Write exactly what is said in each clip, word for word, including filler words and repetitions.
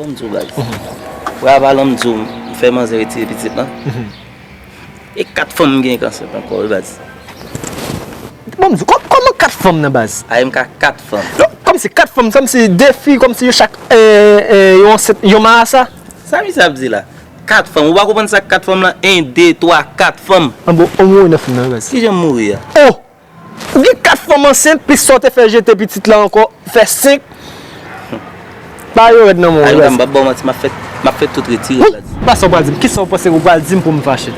M di w, baz. Ou pa pale, m di w, m fè manzè retire pitit lan. E kat fanm m gen k ansent ankò, wi, baz. Bon, m di w, kò- kòman kat fanm nan, baz? Ay, m ka kat fanm. Non, kòmsi kat fanm, kòmsi de fi, kòmsi yo chak, eh, eh, yo ansent, yo marasa. Sa misye ap di la? Kat fanm. Ou pa konprann sa k kat fanm lan? En, de, twa, kat fanm. An bon, ou mouri nan fim nan, wi, baz. Kijan m mouri a? Oh! Ou gen kat fanm ansent, plis sa w te fè jete pitit la ankò, fè senk. Ba yo rèd nan men w, Ay, baz. M ap ba w manti, m ap fè, m ap fè tout retire, baz. Kisa w pral di m? Kisa w panse ou pral di m pou m fache?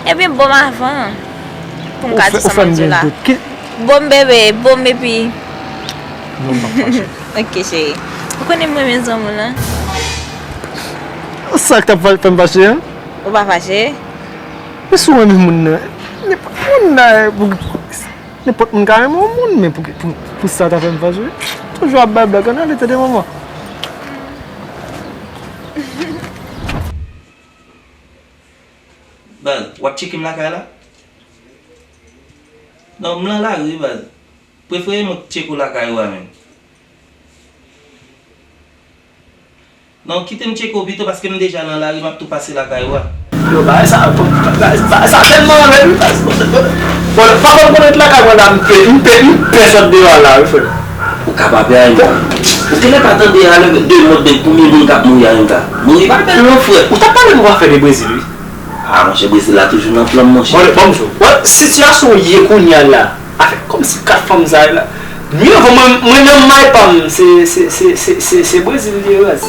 Ebyen, bon m avan. Pou m Ou ka fè- di ou sa fè m m di gen la. dout. Ki- Bon m bebe, bon m epi. Non, m p ap fache. Ok, cheri. Ou konnen m renmen zanmi w lan. Sa k t ap fè m fache, an? Ou pa fache? Men si w renmen moun nan, nenpòt moun nan, pou, nenpòt moun ka renmen yon moun, men pou, pou, pou sa ta fè m fache. Toujou ap bay blag, ann ale tande manman. Baz, w ap tcheke m lakay la? Non, m nan lari, baz. Prefere mwen tcheke w lakay ou a menm. Non, kite m tcheke w pito, paske m deja nan lari, m ap tou pase lakay ou a. Yo, bagay sa, bagay, bagay sa tèlman anlè, wi, baz. Bon, pa konn konnen lakay mwen la, m pè, m pè, m pè sot deyò a la, wi, frè. Ou ka pa pè a, wi. Ou genlè pa tande a, lè de mòd de premye moun k ap mouri a, wi, m ka. Mouri pa bèl non, frè. Ou t ap pale m yon afè de Brezil, wi. Ah, monchè, Brezil la toujou nan plan m, monchè. Bon, bon, m di w, wè, sitiyasyon w ye kounye a la, avèk kòmsi kat fanm sa yo la, mye vo mwen, mwen nan may pa m, se, se, se, se, se, se Brezil li ye, raz.